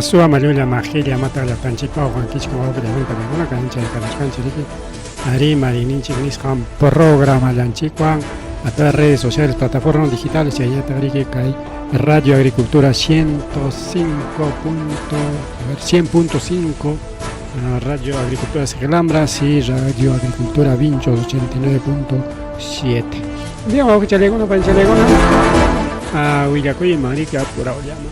Suwa mallulla majilla mata llapanchikpa uqankichik wawqillakuna panikuna kanchay karuchkanchik riki rimayninchik nisqan programallanchikwan a través redes sociales, plataformas digitales chaynataq riki kay Radio Agricultura 105. A ver, 100.5 Radio Agricultura Segelambras y Radio Agricultura Vinchos 89.7. Bien, wawqichalekuna panichalekuna willakuyman riki apuraw llama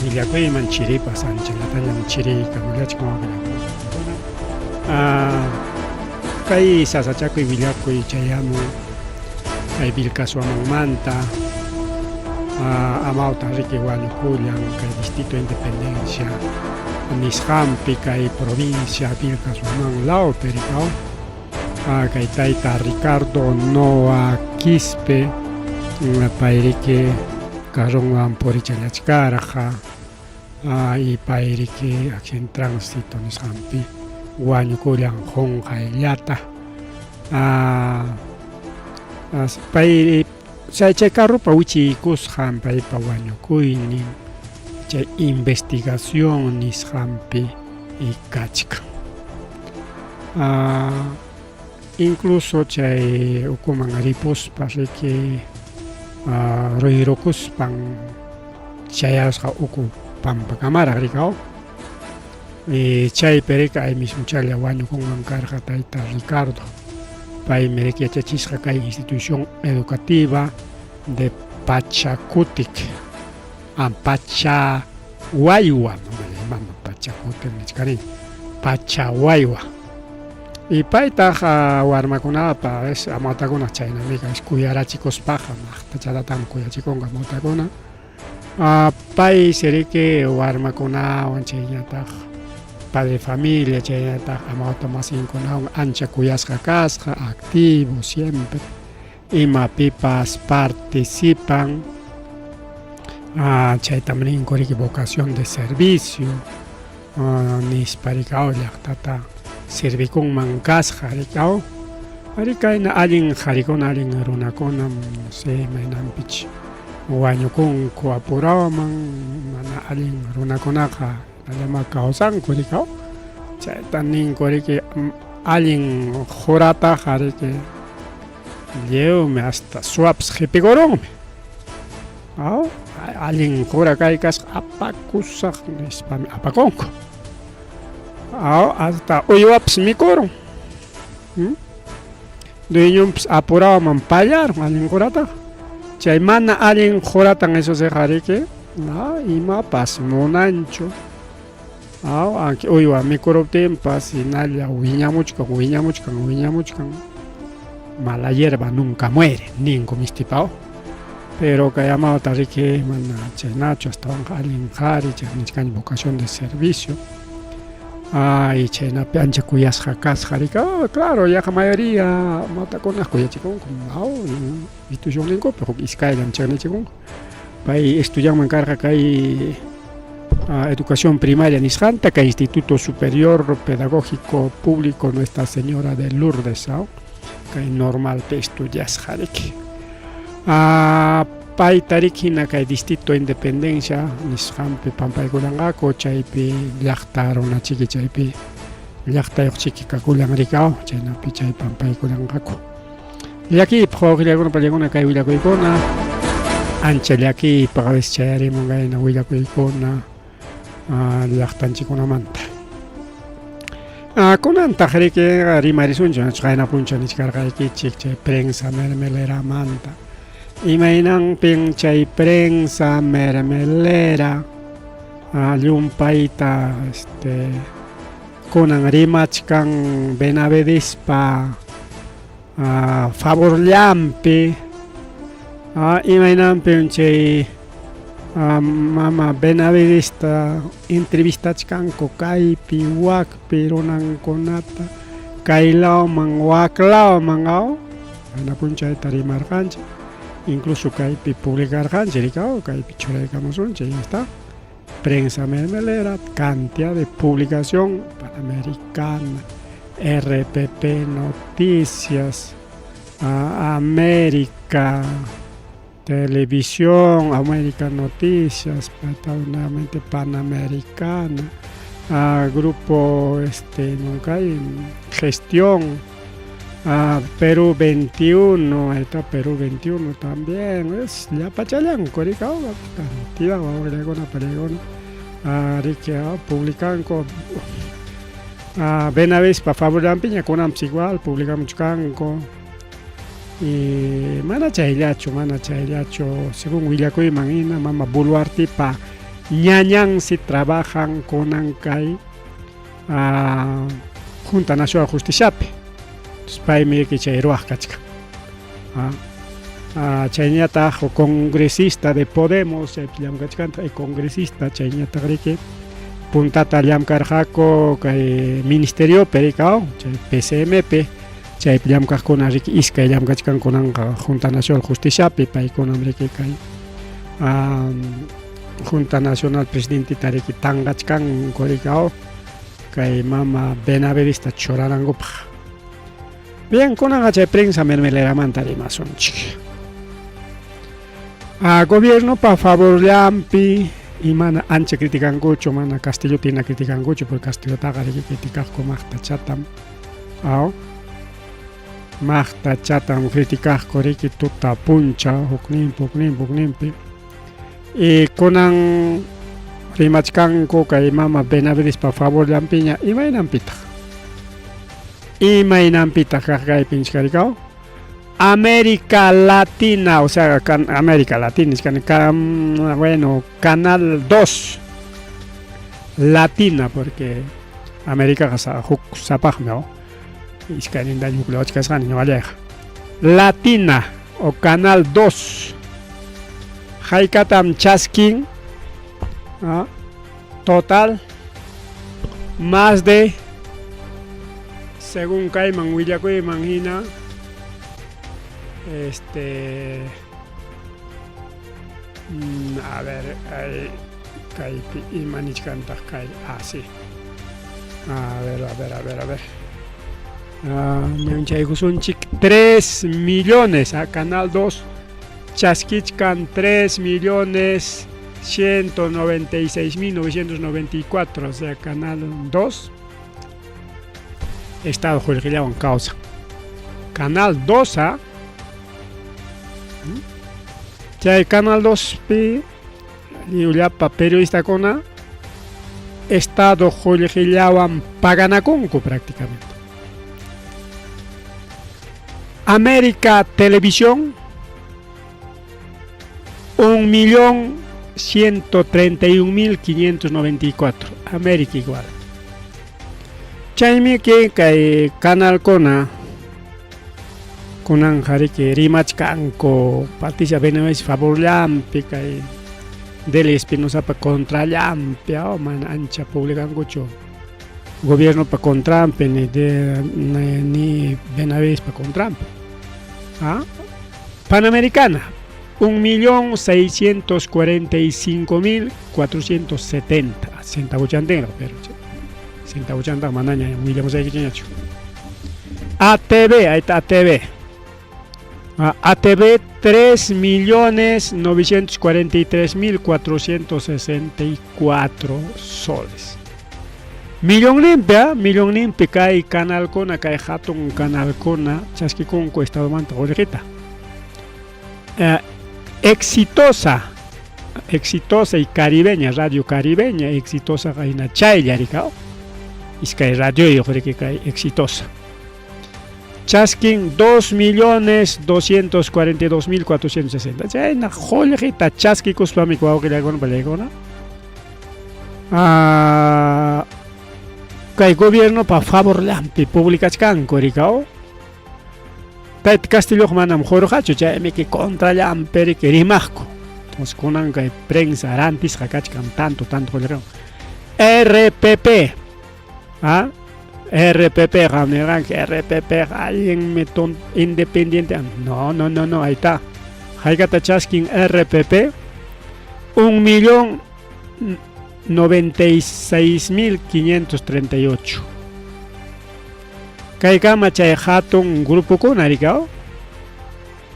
willakuyman chiripas anchallatañam chiriykamullachkan wawqillakuna. Kay sasachakuy willakuy chayamun kay Vilcashuamanmanta amawta riki wañukullan kay Distrito Independencia nisqanpi kay provincia Vilcashuaman lawpi rikaw kay tayta Ricardo Noa Quispe pay riki carronwan purichallachkarqa y pay riki accidente tránsito nisqanpi wañukullan qunqayllata. Pay chay chay carropa wichiykusqan paypa wañukuynin chay investigación nisqanpi kachkan. Incluso chay ukuman ripuspa riki ruyrukuspan chayasqa uku pampakamaraq rikaw. Y chaypi riki ay mismochalla wañukunman karqa tayta Ricardo. Paymi riki yachachisqa kay institución educativa de Pachacutic. Pachawaywa, mama Pachacutic nichkani. Pachawaywa. Y paytaq warmakunapa es amawtakuna chaynamika es kuyarachikuspaqa maqtachatatam kuyachikunqa amawtakuna. Pay siriki warmakunawan chaynataq padre familia chaynataq amawta masinkunawan ancha kuyasqa kasqa, activo siempre imapipas participan. Chaytam ninku riki vocación de servicio nispa rikaw llaqtata servikunman kasqa rikaw. Ari kayna allin qarikuna allin runakunam no sé imaynanpich wañukunku apurawman mana allin runakunaqa hinallama kawsanku rikaw. Chayta ninku riki allin qurataqa riki lliwmi hasta suwapas qipikurunmi. Aw, allin qura kay kasqa apakusaq nispami apakunku. Aw, hasta uywapas mikurun. Dueñonpas apurawman pallarun allin qurataqa. Chay mana allin quratan eso siqa riki imapas munanchu. Aw, aunque uywa mikuruptinpas hinalla wiñamuchkan, wiñamuchkan, wiñamuchkan. Mala hierba nunca muere, ninku mistipaw. Pero kay amawta riki mana chaynachu astawanqa allin qhari chay nichkani vocación de servicio. Ay, chaynapi ancha kuyasqa kasqa riki. Claro, yaqa mayoría amawtakuna kuyachikunku. Aw, institucionninkupi huk iskayllam chaynichikunku. Pay estudianman karqa kay educación primaria nisqanta kay Instituto Superior Pedagógico Público Nuestra Señora de Lourdes, kay normalpi estudiasqa riki. Payta riki hina kay Distrito Independencia nisqanpi pampaykullanqaku chaypi llaqta runachiki chaypi llaqtayuq chiki kakullan rikaw chaynapi chay pampaykullanqaku. Llakiypaq wawqillakuna pallakuna kay willakuykuna ancha llakiypaq a veces chayarimun kayna willakuykuna llaqtanchikkunamanta. Kunantaq riki rimarisunchik qayna punchaw nichkarqaykichik chay prensa mermeleramanta. Imaynanpin chay prensa mermelera llumpayta este kunan rimachkan Benavidespa favorllanpi imaynanpin chay mama Benavidesta entrevistachkanku kaypi wakpi runankunata kay lawman wak lawman aw mana punchayta rimarqanchik incluso kaypi publicarqanchik rikaw kaypi churaykamusunchik ya está prensa mermelera cantidad de publicación Panamericana, RPP Noticias, América, Televisión, América Noticias, nuevamente Panamericana, Grupo este, hay Gestión, Perú 21, ahí está Perú 21 también, es llapachallanku rika cantidad wawqillakuna panikuna riki publicanku Benavidespa favorllanpiña kunanpas igual publicamuchkanku y mana chayllachu, mana chayllachu, según willakuyman hina mama Boluartepa ñañansi trabajan kunan kay Junta Nacional Justiciapi. Entonces paymi riki chay ruwaq kachkan. Chayñataq congresista de Podemos chaypi llamkachkantaq y congresista chayñataq riki puntata llamkarqaku kay ministeriopi rikaw chay PCMP chaypi llamkaqkuna riki iskay llamkachkan kunanqa Junta Nacional Justiciapi paykunam riki kay Junta Nacional presidenteta riki tanqachkanku rikaw kay mama Benavidesta churanankupaq. Bien, kunanqa chay prensa mermeleramanta rimasunchik. Gobiernopa favorllanpi y mana ancha criticankuchu, mana Castillota hina criticankuchu, porque Castillotaqa riki criticaqku maqta chatam. Aw. Maqta chatam criticaqku riki tuta puncha hukninpi, hukninpi, hukninpi. Y kunan rimachkanku kay mama Benavidespa favorllanpiña, imaynanpitaq? Imaynanpitaq kaq kaypi nichkarikaw? América Latina, o sea, América Latina, bueno, Canal 2 Latina, porque América huk sapaqmi, oh. Iskaynintaña huklawachkasqani ñuqallayqa. Latina o Canal 2. Haykatam chaskin? Total, más de, según kayman willakuyman hina, a ver, kaypi ima nichkantaq kay, sí. A ver, a ver, a ver, a ver. Ñanchaykusunchik 3 millones a Canal 2 chaskichkan 3 millones 196 mil 994, o sea, Canal 2 Estado qullqillawan kawsan. Canal 2 a chay Canal 2 pi lliwllapa periodistakuna Estado qullqillawan paganakunku prácticamente. América Televisión 1.131.594. América igual. Chaymi que kay kanalkuna kunanqa riki rimachkanku Patricia Benavides favorllanpi kay Delia Espinosapa contrallanpi, mana ancha publicankuchu gobiernopa contranpi ni de ni Benavidespa contranpi. Panamericana 1.645.470 centavochantinqa, pero centavochantaqa manaña willamusaykichikñachu. ATV, ahí está ATV. ATV 3.943.464 soles. Millón limpia, millón limpia kay kanalkuna, kay hatun kanalkuna chaskikunku estadomanta qullqita. Exitosa, exitosa y caribeña, radio caribeña, exitosa hina chaylla rikaw. Iskay radioyuq riki kay exitosa. Chaskin 2.242.460. Chayna qullqita chaskikuspami wawqillakuna pallaykuna. Kay gobiernopa favorllanpi publicachkanku rikaw. Tayta Castilloqa manam qurqachu, chaymi que contrallanpi riki rimaqku. Entonces kunan kay prensa rantisqa kachkan tanto, tanto qullqiwan. RPP. RPP qam nirqanki RPP allinmi independiente. No, no, no, no, ahí está. Haykata chaskin RPP 1.096.538. Kaykama chay hatun grupokuna rikaw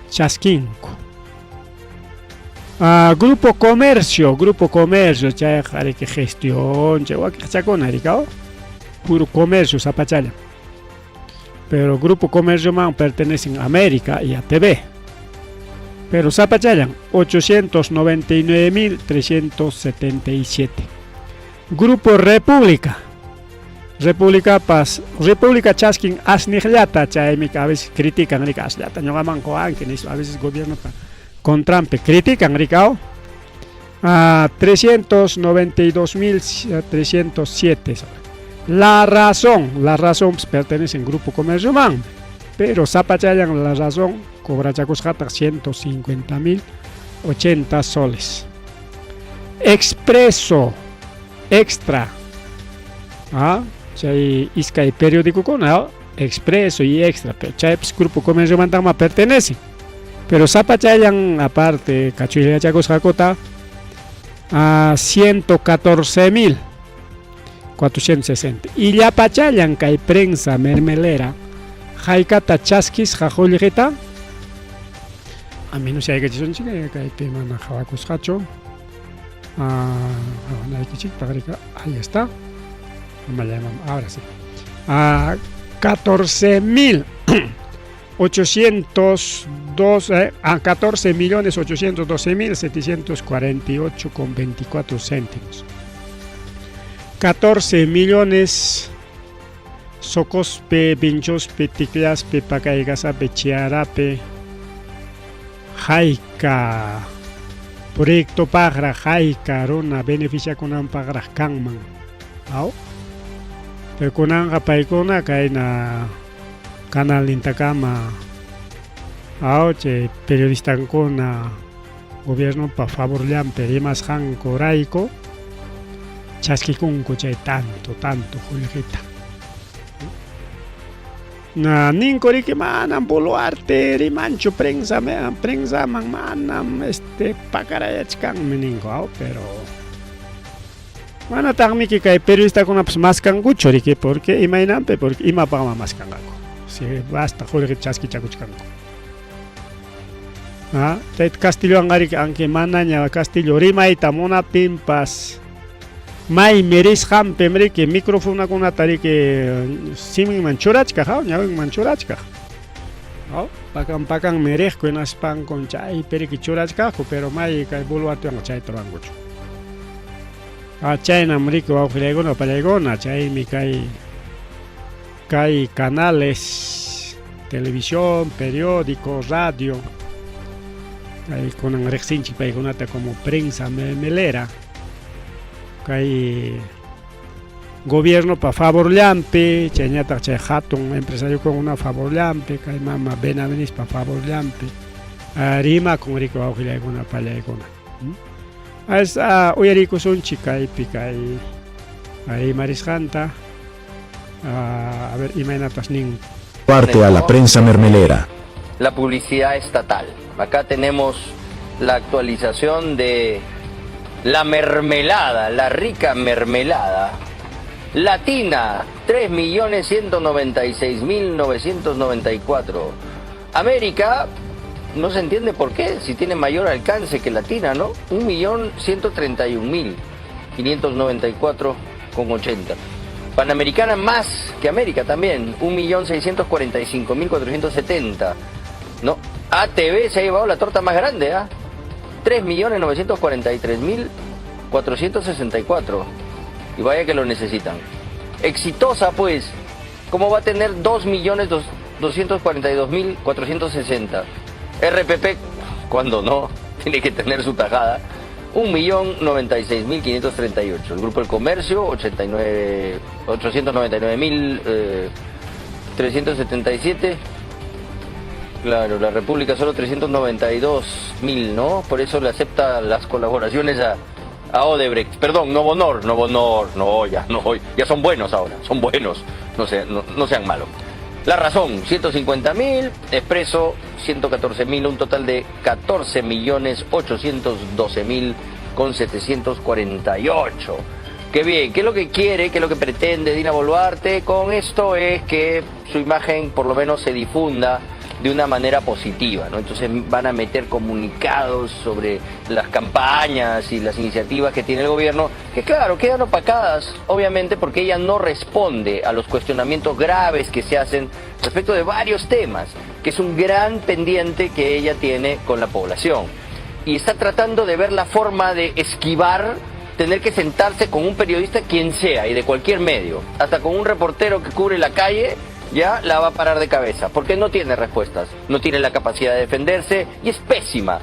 chaskinku. Grupo Comercio, Grupo Comercio, chayqa riki gestión, chay wakiqchakuna rikaw, puro comercio sapachalla. Pero Grupo Comercioman pertenecen América y ATV. Pero sapachallan 899.377. Grupo República. República Paz, República chaskin asniqllata, chaymi a veces critican rika asllata, ñuqaman quwanki nispa, a veces gobierno pa contranpi critican rikaw. 392.307. La Razón, La Razón pues, pertenece al Grupo Comercio Man, pero sapachallan La Razón cobrachakusqataq 150.080 soles. Expreso, Extra, chay iskay periódicokuna, Expreso y Extra, pero chaypis Grupo Comercio Mantama pertenecen. Pero sapachallan aparte kachuyllachakusqakuta a 114.460. Y llapachallan kay prensa mermelera haykata chaskisqa qullqita a menos haykachisunchik kaypi mana qhawakusqachu. Qhawanaykichikpaq rika, ahí está. Ahora sí. 14.802, a 14.812.748 con 24 céntimos. 14 millones Socospe, Vinchospe, Ticllaspe, Pacaygasape, Chiarape, Hayka, proyecto paqra, hayka runa beneficiakunanpaqraq kanman. Aw? Pero kunanqa paykuna kayna canal nintakama aw chay periodistankuna gobiernopa favorllanpi rimasqanku rayku chaskikunku chay tanto tanto qullqita. Na ninku riki manam Boluarte rimanchu prensa prensaman manam este pakarayachkanmi ninku aw, pero manataqmiki kay periodistakunapas maskankuchu riki, porque imaynanpi, porque imapaqma maskanqaku si basta qullqita chaskichakuchkanku. Tayta Castillowanqa riki aunque manaña Castillo rimayta munaptinpas maymi risqanpim riki microfonakunata riki siminman churachkaq, ñawinman churachkaq. Pakan pakanmi riqku hinaspanku chaypi riki churachkaqku, pero may kay Boluartewanqa chayta ruwankuchu. Chaynam riki wawqillaykuna pallaykuna, chaymi kay canales, televisión, periódico, radio, kay kunan riqsinchik paykunata como prensa memelera, kay gobiernopa favorllanpi, chayñataq chay hatun empresariokuna favorllanpi, kay mama Benavidespa favorllanpi rimakun riki wawqillaykuna pallaykuna. As uyarikusunchik kaypi kay rimarisqanta, a ver imaynatas nin. Parte a la prensa mermelera. La publicidad estatal. Acá tenemos la actualización de la mermelada, la rica mermelada. Latina, 3.196.994. América, no se entiende por qué, si tiene mayor alcance que Latina, ¿no? 1.131.594,80. Panamericana más que América también, 1.645.470. No, ATV se ha llevado la torta más grande, ¿ah? 3.943.464. Y vaya que lo necesitan. Exitosa, pues, ¿cómo va a tener 2.242.460? RPP, cuando no, tiene que tener su tajada, 1.096.538. El Grupo El Comercio, 899.377. Claro, la República solo 392.000, ¿no? Por eso le acepta las colaboraciones a Odebrecht. Perdón, Novonor, no, ya, no, ya son buenos ahora, son buenos, no sean malos. La Razón, 150.000, Expreso, 114.000, un total de 14.812.748. Qué bien, ¿qué es lo que quiere, qué es lo que pretende Dina Boluarte con esto? Es que su imagen por lo menos se difunda de una manera positiva, ¿no? Entonces van a meter comunicados sobre las campañas y las iniciativas que tiene el gobierno, que claro, quedan opacadas, obviamente, porque ella no responde a los cuestionamientos graves que se hacen respecto de varios temas, que es un gran pendiente que ella tiene con la población. Y está tratando de ver la forma de esquivar tener que sentarse con un periodista quien sea y de cualquier medio, hasta con un reportero que cubre la calle, ya la va a parar de cabeza, porque no tiene respuestas, no tiene la capacidad de defenderse y es pésima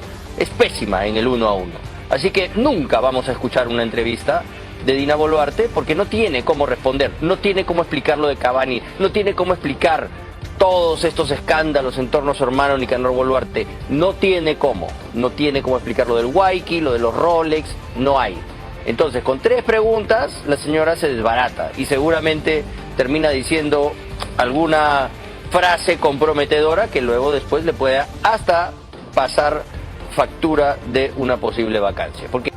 en el uno a uno. Así que nunca vamos a escuchar una entrevista de Dina Boluarte porque no tiene cómo responder, no tiene cómo explicar lo de Cavani, no tiene cómo explicar todos estos escándalos en torno a su hermano Nicanor Boluarte, no tiene cómo, no tiene cómo explicar lo del Waiki, lo de los Rolex, no hay. Entonces, con tres preguntas, la señora se desbarata y seguramente termina diciendo alguna frase comprometedora que luego después le pueda hasta pasar factura de una posible vacancia. Porque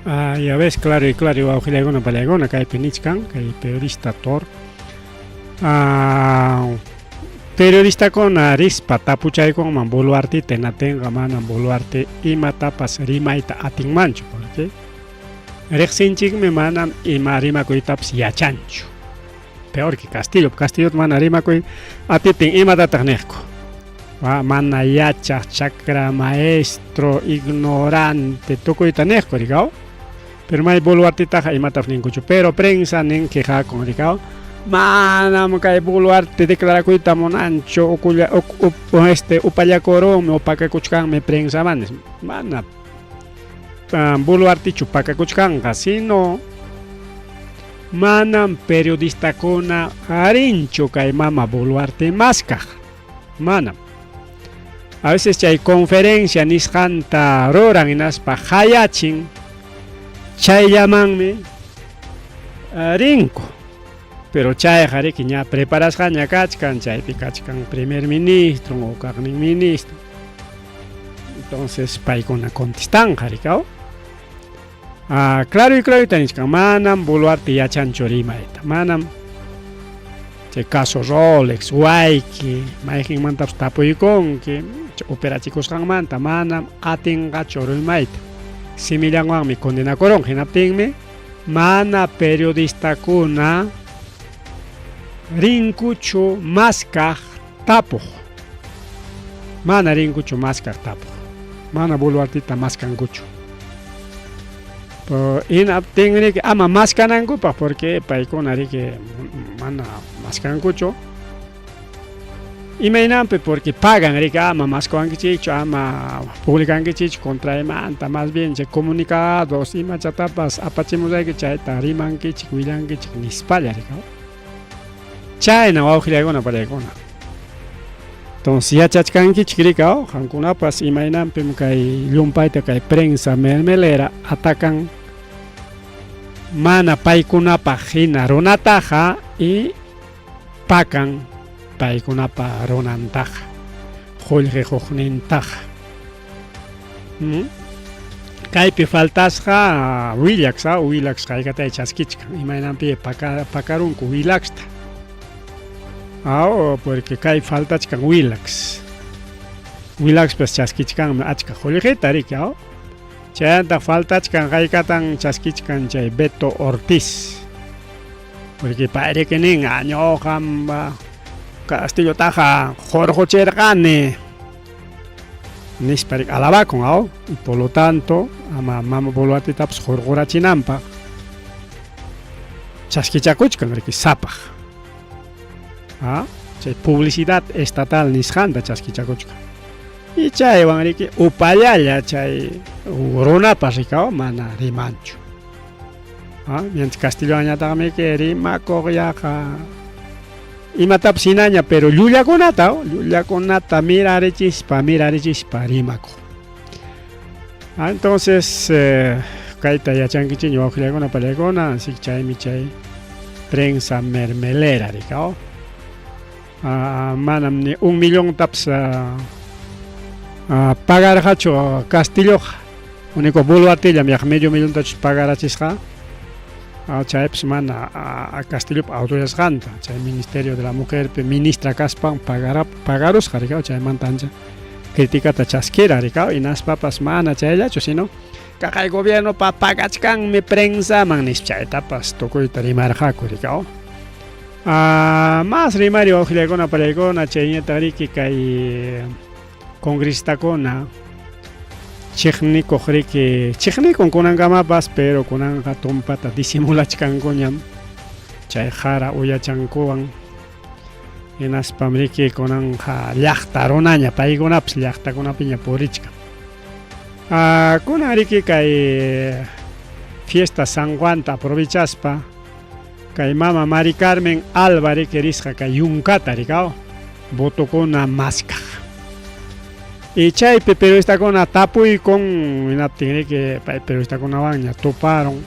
Ah, ya ves, claro y claro, wawqillaykuna panillaykuna kaypi nichkan, kay periodista Tor. Ah, periodistakuna rispa tapuchaykunman Boluartita hinatinqa manam Boluarte imatapas rimayta atinmanchu, porque riqsinchikmi manam ima rimakuytapas yachanchu. Peor que Castillo, Castillo mana rimakuy atitin imatataq niqku. Mana yachaq, chakra maestro, ignorante, tukuyta niqku rikaw. Pero may Boluartitaqa imatapas ninkuchu. Pero prensa nin quejakun rikaw. Manam kay Boluarte declarakuyta munanchu, ukulla, este, upallakurunmi o pakakuchkanmi prensaman. Mana Boluartechu pakakuchkanqa, sino manam periodistakuna rinchu kay mama Boluarte maskaq. Manam. A veces chay conferencia nisqanta ruran hinaspa hayachin, chayllamanmi rinku. Pero chayqa riki ña preparasqaña kachkan, chaypi kachkan primer ministro o kaqnin ministro. Entonces paykuna contestanqa rikaw. Ah, claro y claro nichkan, manam Boluarte yachanchu rimayta, manam chay caso Rolex, Waiki, mayqinmantapas tapuykunki, operachikusqanmanta manam atinqachu rimayta. Simillanwanmi condenakurun, hinaptinmi mana periodistakuna rinkuchu maskaq tapuq. Mana rinkuchu maskaq tapuq. Mana Boluartita maskankuchu. Hinaptin riki ama maskanankupaq porque paykuna riki mana maskankuchu. Imaynanpi porque pagan riki ama maskawankichikchu, ama publicankichikchu contraymanta, más bien chay comunicados imachatapas apachimusayki chayta rimankichik, willankichik nispalla riki. Chayna wawqillaykuna panillaykuna. Entonces yachachkankichik rikaw, qamkunapas imaynanpim kay llumpayta kay prensa mermelera atacan mana paykunapaq hina runataqa y pakan paykunapa runantaqa, qullqi quqnintaqa. Kaypi faltasqa Willax, Willax haykatay chaskichkan, imaynanpi pakarunku Willaxta. Porque kay faltachkan Willax. Willaxpas chaskichkanmi achka qullqita riki, Chayanta faltachkan haykatan chaskichkan chay Beto Ortiz. Porque payriki nin, ñuqam Castillotaqa hurquchirqani nispa alabakun, y por lo tanto ama mama Boluartetapas hurqurachinanpaq chaskichakuchkan riki sapaq. Chay publicidad estatal nisqanta chaskichakuchkan. Y chaywan riki upallalla chay runapas rikaw mana rimanchu. Mientras Castilloñataqmi rimakuq yaqa imatapas hinaña, pero llullakunata, llullakunata mirarichispa, mirarichispa rimakuq. Entonces, kayta yachankichikña wawqillaykuna panillaykuna, así que chaymi chay prensa mermelera rikaw. Manam ni 1 millontapas pagarqachu Castilloqa. Único Boluartellam yaqa medio millontachu pagarachisqa. Chaypis mana Castillopa autorizasqanta chay Ministerio de la Mujerpi ministra kaspan pagarusqa rikaw chaymanta ancha criticata chaskira rikaw hinaspapas mana chayllachu sino kaqay gobiernopa pagachkanmi prensaman nispa chaytapas tukuyta rimarqaku rikaw. Mas rimari wawqillaykuna pariykuna chayñataq riki kay congresistakuna chiqnikuq riki chiqnikun kunankamapas pero kunanqa tumpata disimulachkankuñam chay qara uyachankuwan hinaspam riki kunanqa llaqta runaña paykunapas llaqtakunapiña purichkan. Kunan riki kay fiesta San Juanta aprovechaspa kay mama Mari Carmen Alba riki risqa kay yunkata rikaw votokuna maskaq. Y chaypi periodistakuna tapuykun hinaptin riki pay periodistakunawanña tuparun.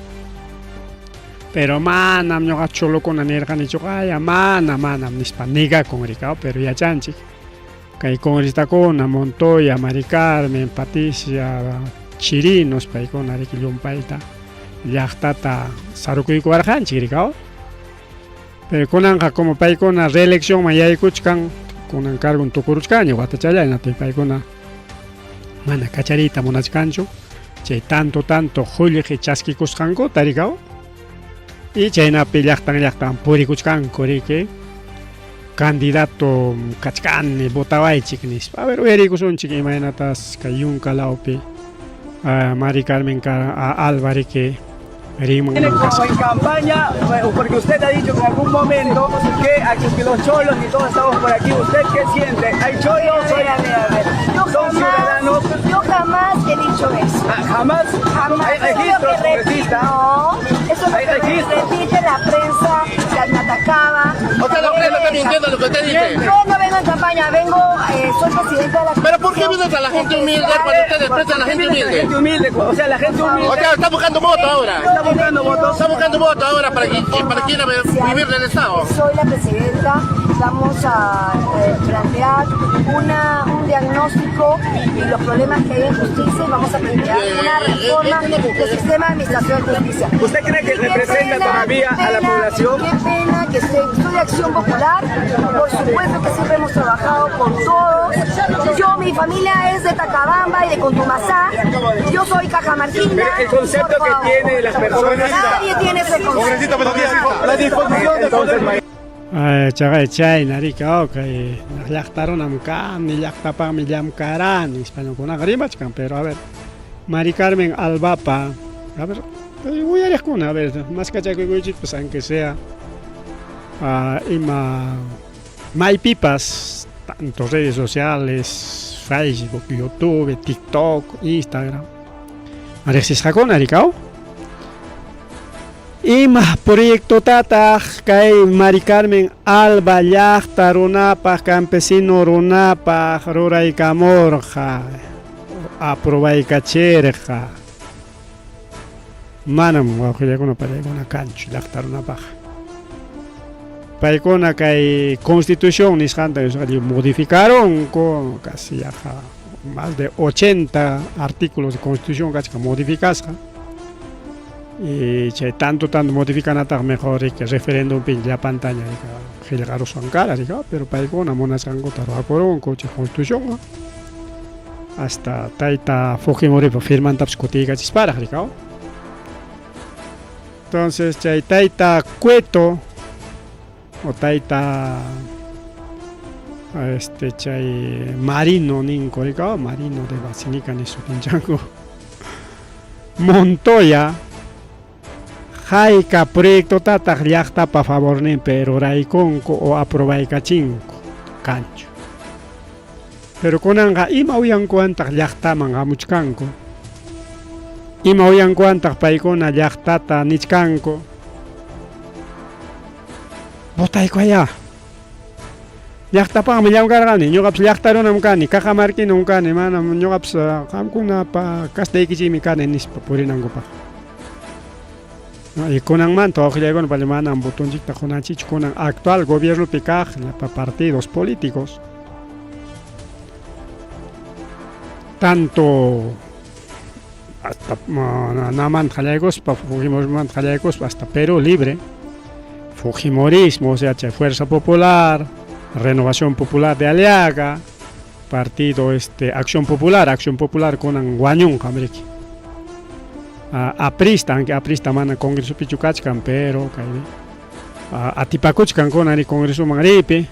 Pero manam ñuqa cholokuna nirqanichu qaya mana manam nispa negakun rikaw pero yachanchik kay congresistakuna Montoya, Mari Carmen, Patricia Chirinos paykuna riki llumpayta llaqtata sarukuykuwarqanchik rikaw. Pero kunanqa como paykuna reeleccionman yaykuchkan kunan cargon tukuruchkanña watachalla hinaptin paykuna mana kachariyta munachkanchu chay tanto tanto qullqi chaskikusqankuta rikaw y chaynapi llaqtan llaqtan purikuchkanku riki candidato kachkani votawaychik nispa. A ver uyariykusunchik imaynatas kay yunka lawpi Mari Carmen Alba riki Viene como en campaña, porque usted ha dicho en algún momento que aquí que los cholos y todos estamos por aquí. ¿Usted qué siente? ¿Hay cholos? A ver, a ver, a ver. Yo ¿Son jamás, ciudadanos? Yo jamás he dicho eso. Ah, ¿Jamás? Jamás. ¿Hay Eso es lo registros, que repite- congresista? No, eso es lo ¿Hay que registros? repite la prensa, que me atacaba. O sea, la prensa está mintiendo lo que usted dice. Yo no vengo en campaña, vengo, soy presidenta de la Pero ¿por qué vienes a la gente humilde cuando usted desprecia a la gente La humilde? gente humilde, o sea, la gente humilde. O sea, está buscando voto ahora. Está buscando votos. Está buscando voto ahora para que para quiera vivir del Estado. Soy la presidenta, vamos a plantear un diagnóstico y los problemas que hay en justicia y vamos a plantear una reforma del sistema de administración de justicia. ¿Usted cree que Y qué representa pena, todavía qué a la pena, población? Qué pena que estoy de Acción Popular, por supuesto que siempre hemos trabajado con todos. Yo, mi familia es de Tacabamba y de Contumazá, yo soy cajamarquina. Pero el concepto por que favor. tiene las personas. Nadie tiene ese concepto. La disposición de poder. Chaqay chayna riki kay llaqta runam kani llaqtapaqmi llamkarani nispa rimachkan pero a ver Mari Carmen Albapa a ver uyariqkuna a ver maskachakuychikpas aunque sea ima maypipas tanto redes sociales Facebook, YouTube, TikTok, Instagram riqsisqakuna rikaw Ima proyectotataq kay Mari Carmen Alba llaqta runapaq campesino runapaq ruraykamurqa aprobaykachirqa manam wawqillaykuna paykuna kanchu llaqta runapaq paykuna kay constitución nisqanta modificaronku casi yaqa más de 80 artículos de constitución kachka modificasqa y chay tanto tanto modificanataq mejor riki referendumpi llapantaña qillqaruswan kara rika pero paykuna munasqankuta ruwakurunku chay constitucionqa hasta tayta Fujimoripa firmantapas kutiykachisparaq rika. Entonces chay tayta Cueto o tayta chay Marino ninku rika Marino de Basinica ni sutinchanku Montoya hayka proyectotataq llaqtapa favorninpi ruraykunku o aprobaykachinku kanchu. Pero kunanqa ima uyankuwantaq llaqtaman hamuchkanku ima uyankuwantaq paykuna llaqtata nichkanku votaykuayá llaqtapaqmi llamkarqani ñuqapas llaqta runam kani cajamarquinum kani manam ñuqapas qamkunapa castaykichikmi kani nispa purinankupaq. Y kunanmanta wawqillaykuna pali manam votonchikta qunanchikchu kunan actual gobiernopi kaq llapa partidos políticos tanto Hasta namanta qallaykuspa, Fujimorismomanta qallaykuspa hasta Perú libre. Fujimorismo, o sea, chay Fuerza Popular, Renovación Popular de Aliaga, Partido este Acción Popular, Acción Popular kunan wañunqam riki. Aprista, aunque aprista mana congresopichu kachkan, pero kay atipakuchkan kunan ri congresoman riypi.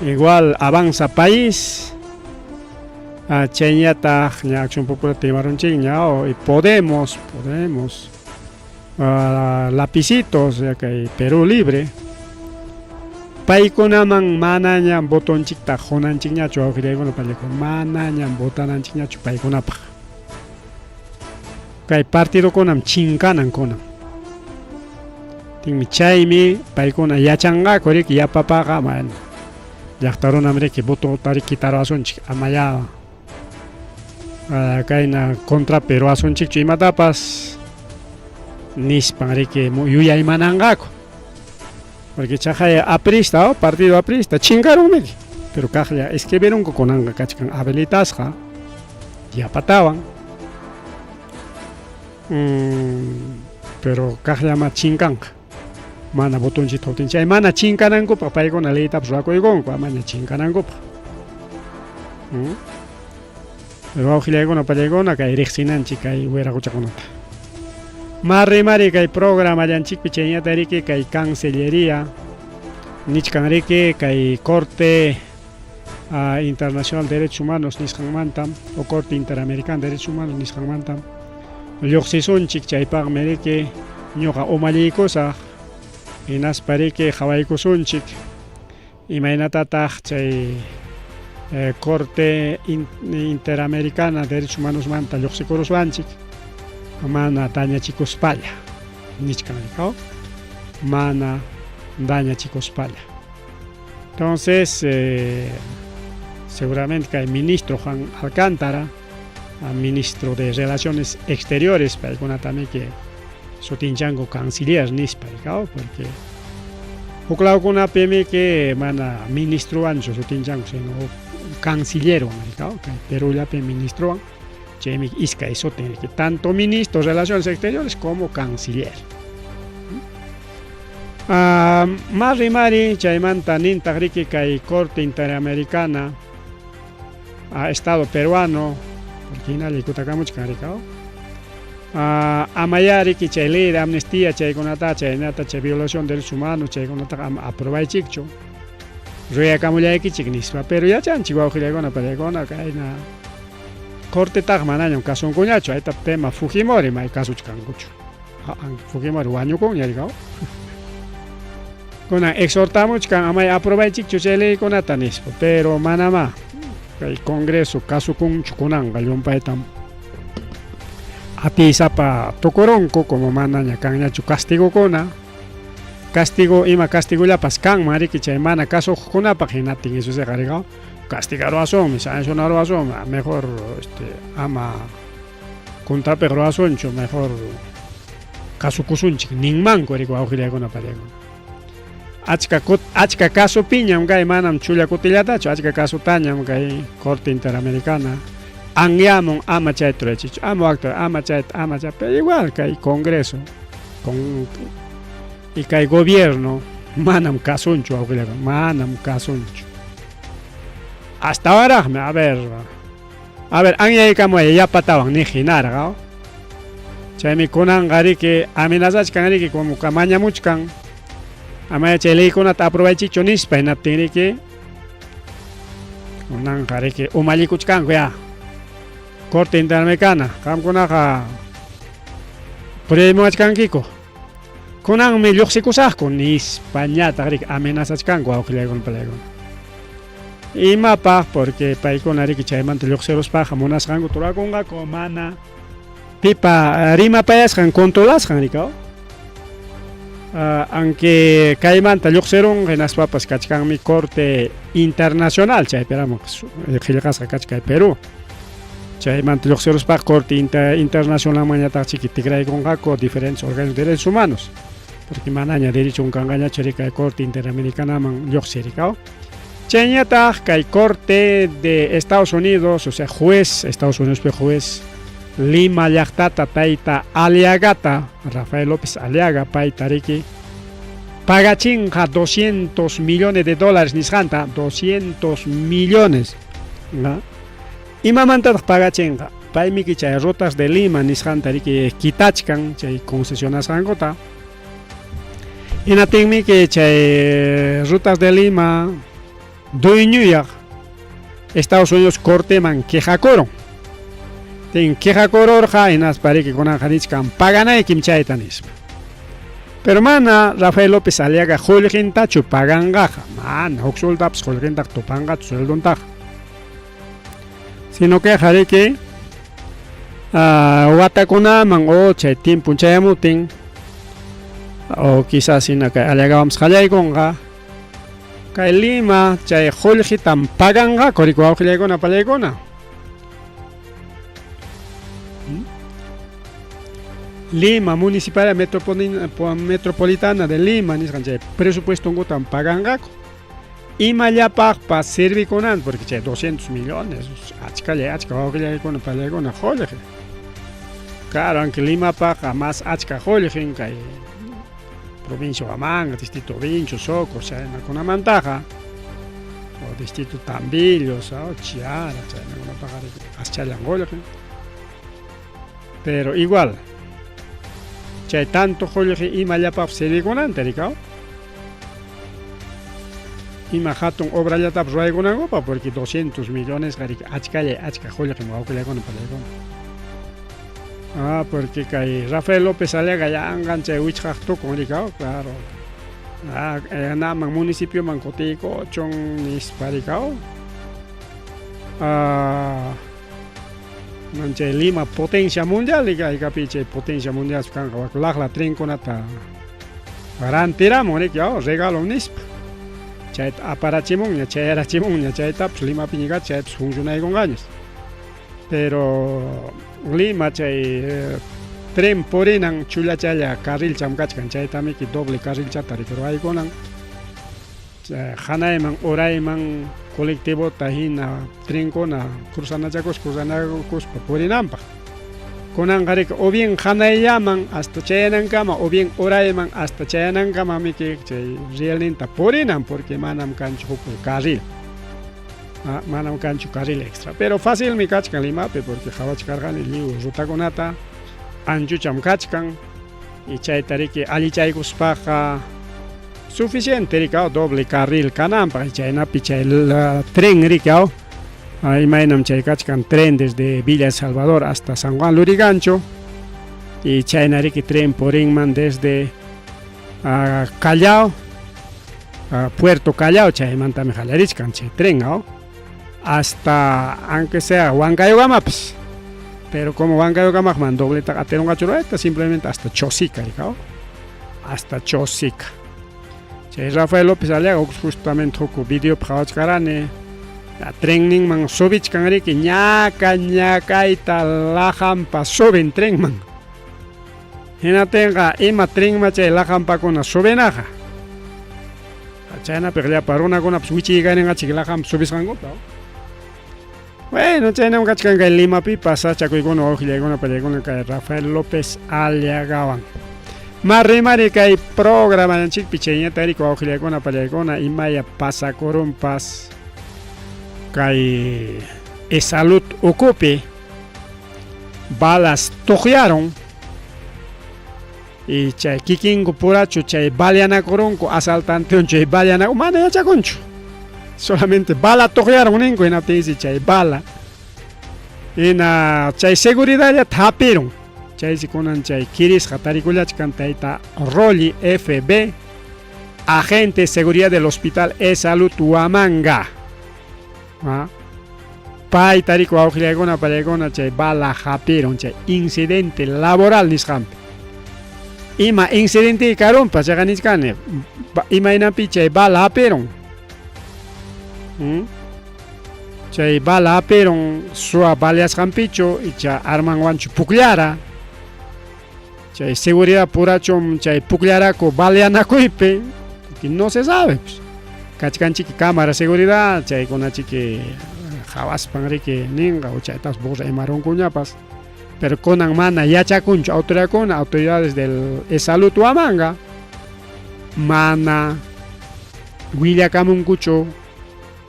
Igual avanza país, chayñataq ña Acción Popular timarunchikña y Podemos, Podemos, lapicitos, o sea, kay Perú Libre. Paykunaman manañam votonchikta qunanchikñachu wawqillaykuna pallaykuna, manañam votananchikñachu paykunapaq. Kay partidokunam chinkanan kunan. Tinmi chaymi paykuna yachanqaku riki yapapaqa bueno, llaqta runam riki votota riki quitarwasunchik amayá kayna contrapi ruwasunchikchu imatapas nispan riki yuyaymananqaku. Porque chaqay aprista, oh, partido aprista, chinkarunmi. Pero kaqlla escribirunku kunanqa kachkan habilitasqa yapatawan. Pero kaqllama chinkanqa. Mana botonchita hutin chay mana chinkanankupaq paykuna leytapas ruwakuykunku amaña chinkanankupaq. Pero wawqillaykuna pallaykuna kay riqsinanchik kay wiraquchakunata. Marrimari kay programallanchikpi chayñata riki kay Cancillería nichkan riki kay Corte Internacional de Derechos Humanos nisqanmantam o Corte Interamericana de Derechos Humanos nisqanmantam lluqsisunchik chaypaqmi riki ñuqa umalliykusaq hinaspa riki qhawaykusunchik imaynatataq chay Corte Interamericana de Derechos Humanosmanta lluqsikuruswanchik mana dañachikuspalla nichkan riki mana dañachikuspalla. Entonces, seguramente que hay ministro Juan Alcántara, ministro de Relaciones Exteriores, paykuna también que sutinchanku canciller nispa, porque huk lawkunapimi que mana ministrowanchu sutinchanku, sino canciller, Perú llapi ministrowan, chaymi iskay sutin, tanto ministro de Relaciones Exteriores como canciller. Mari mari chaymanta nintaq riki kay Corte Interamericana a Estado peruano, porque hinalla kutakamuchkan riki, amayá riki chay ley de amnistía chaykunata chaynata chay violación de derechos humanos chaykunataqa ama aprobaychikchu ruyakamullaykichik nispa, pero yachanchik wawqillaykuna pallaykuna kayna cortetaqa manañam kasunkuñachu, ayta tema Fujimori may kasuchkankuchu. Fujimori wañukunña riki. Kunan exhortamuchkan amay aprobaychikchu chay leykunata nispa, pero manamá kay Congreso kasukunchu kunanqa llumpaytam atiysapa tukurunku como manaña kanñachu castigokuna, castigo ima castigollapas kanman riki chay mana kasuqkunapaq hinaptin eso siqa riki castigaruwasunmi, sancionaruwasunmi, mejor ama contrapiq ruwasunchu, mejor kasukusunchik ninmanku riki wawqillaykuna pallaykuna. Achka achka casopiñam kay manam chulla kutillatachu, achka casotañam kay Corte Interamericana anyamun ama chayta ruraychikchu, ama wakta, ama chayta, ama chayta, pero igual kay Congreso con y kay gobierno manam kasunchu wawqillaykuna, manam kasunchu. Hasta ahoraqmi, a ver anyaykamuy yapatawan niq hinarqa. Chaymi kunanqa riki amenazachkan riki como mañamuchkan amaya chay leykunata aprobaychikchu nispa hinaptin riki kunanqa riki umallikuchkanku ya. Corte Interamericana qamkunaqa pruebamuwachkankiku. Kunanmi lluqsikusaqku nispa ñataq riki amenazachkanku wawqillaykuna pallaykuna. Imapaq porque paykuna riki chaymanta lluqsiruspaqa munasqankuta rurakunqaku mana pipa rimapayasqan controlasqan riki. Aunque kaymanta lluqsirunqa hinaspapas kachkanmi Corte Internacional chaypirami qillqasqa kachkan Perú. Chaymanta lluqsiruspaqa Corte Internacionalmanñataq chiki tikraykunqaku diferentes órganos de derechos humanos. Porque manaña derechon kanqañachu riki kay Corte Interamericanaman lluqsi riki. Chayñataq kay Corte de Estados Unidos, o sea, juez, Estados Unidos juez Lima llaqtata tayta Aliagata, Rafael López Aliaga, payta riki pagachinqa 200 millones de dólares nisqanta, 200 millones. ¿No? Imamantataq pagachinqa? Paymiki chay rutas de Lima nisqanta riki kitachkan chay concesionasqankuta. Hinaptinmiki chay rutas de Lima dueñoyaq Estados Unidos corteman quejakurun. Tin quejakururqa hinaspa riki kunanqa nichkan paganaykim chayta nispa. Pero mana Rafael López Aliaga qullqintachu paganqaqa, mana huk soltapas qullqintaqa tupanqachu sueldontaqa. Sino que riki watakunaman o chay tiempon chayamutin o quizás hina kay Aliagawanpas qallaykunqa kay Lima chay qullqitam paganqaku riki wawqillaykuna pallaykuna. Lima Municipalidad Metropolitana de Lima nisqan chay presupuestonkutam paganqaku. Imallapaqpas servikunan porque chay 200 millones achkalla achka wawqillaykuna pallaykuna qullqi. Claro, aunque Limapaqqa más achka qullqin kay provincia Huamanga, distrito Vincho, Soco, chaynakunamantaqa o distrito Tambillos, o Chiara, chaynakunapaqa aschallan qullqin. Pero igual, chay tanto qullqi imallapaqpas servikunanta rikaw. Ima hatun obrallatapas ruwaykunankupaq porque 200 millones riki achkalla achka qullqim wawqillaykuna pallaykuna. Ah, porque kay Rafael López Aliaga yanqan chay wichqaq tukun rikaw, claro. Ah, naman municipioman kutiykuchun nispa rikaw. Ah, chay Lima potencia mundial rika chay potencia mundial kanqa wak laqla trenkunata rantiramun riki, regalo nispa. Chayta aparachimunña, chayarachimunña, chaytapas Limapiña chaypas funcionaykunqañas. Pero Lima chay tren purinan chullachalla carrilcham kachkan chaytamiki doble carrilchata riki ruwaykunan. Hanayman urayman colectivota hina trenkuna cruzanachakuspa cruzanakuspa purinanpaq. Kunanqa riki o bien hanayllaman hasta chayanankama o bien urayman hasta chayanankama miki chay rielninta purinan porque manam kanchu huk carril. Manam kanchu carril extra. Pero facilmi kachkan Limapi porque qhawachkarqani lliw rutakunata anchucham kachkan y chayta riki allichaykuspaqa suficiente rikaw doble carril kananpaq chaynapi chay tren rikaw imaynam chay kachkan tren desde Villa El Salvador hasta San Juan Lurigancho y chayna riki tren purinman desde Callao, Puerto Callao, chaymantami qallarichkan chay tren hasta aunque sea Huancayogamapas. Pero como Huancayogamaman dobleta atirunqachu rurayta simplemente hasta Chosica rikaw, hasta Chosica. Chay Rafael López Aliaga justamente huk videopi qhawachkarani trenninman subichkan riki ñaka ñakayta laqanpa subin trenman. Hinaptinqa ima trenma chay laqanpakuna subinaqa. Chaynapiqa llapa runakunapas wichiykaninqachik laqanpa subisqankuta. Bueno, chaynam kachkan kay Limapipas sachakuykuna wawqillaykuna pallaykuna kay Rafael López Aliagawan. Marrimari kay programanchikpi chayñata riki wawqillaykuna pallaykuna imaya pasakurunpas kay Esalud ukupi balas tuqyarun y chay kikinku purachu chay baleanakurunku asaltantewan chay baleanaku mana yachakunchu. Solamente bala tuqyarun ninku hinaptinsi chay bala hina chay seguridadllata hapirun. Chaysi kunan chay kirisqa tarikullachkan tayta Rolly FB, agente de seguridad del Hospital E-Salud Huamanga. Payta riki wawqillaykuna pallaykuna chay bala hapirun chay incidente laboral nisqanpi. Ima incidente karunpas chaqa nichkani imaynapi chay bala hapirun. Chay bala hapirun suwa baleasqanpichu icha armanwanchu pukllara. Chay seguridad purachum chay pukllaraku baleanakuypi, porque no se sabe pues. Kachkanchiki cámara seguridad, chaykunachiki qhawaspan riki ninqa o chaytapas burra imarunkuñapas. Pero kunan mana yachakunchu autoridadkuna, autoridades del EsSalud Huamanga mana willakamunkuchu